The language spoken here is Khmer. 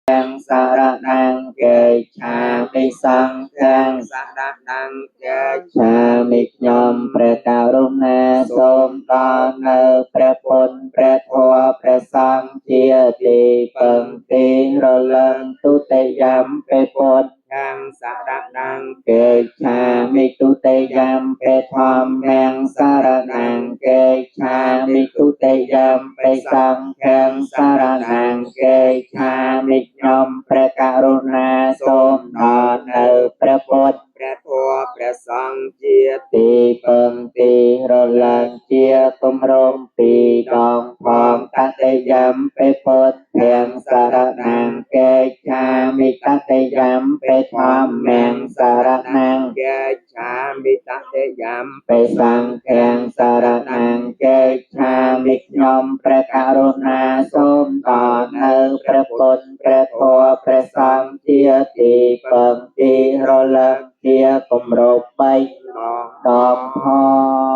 សរណង្គេឆាមិសង្ឃំ សរណង្គេ ឆាមិខ្ញុំព្រះករុណាសូមដល់នៅព្រះពុទ្ធព្រះធម៌ព្រះសង្ឃជាទីពឹងទីរលឹងទុតិយំពេពុទ្ធ ខាងសរណង្ គេឆាមិទុតិយំពេធម្មំសរណង្គេឆាមិទុតិយំពេសង្ឃំសរណង្គេឆាមិខ្ញុំព្រះករុណាសូមដល់នៅព្រះពុទ្ធ ព្រះធម៌ព្រះសង្ឃជា ទីពឹងទីរលឹងជាគម្រោងពីដងផងតតិយំពេពុទ្ធធាងសរណង្គេឆាមិតតិយំពេធម្មំសរណង្ គេឆាមិតតិយំ ពេសង្ឃាំសរណង្គេឆាមិខ្ញុំព្រះករុណាសូមដល់នៅព្រះពុទ្ធព្រះធម៌ព្រះសង្ឃជាទីពឹងទីរលឹងជាគម្រោងបី ដង ដងផង។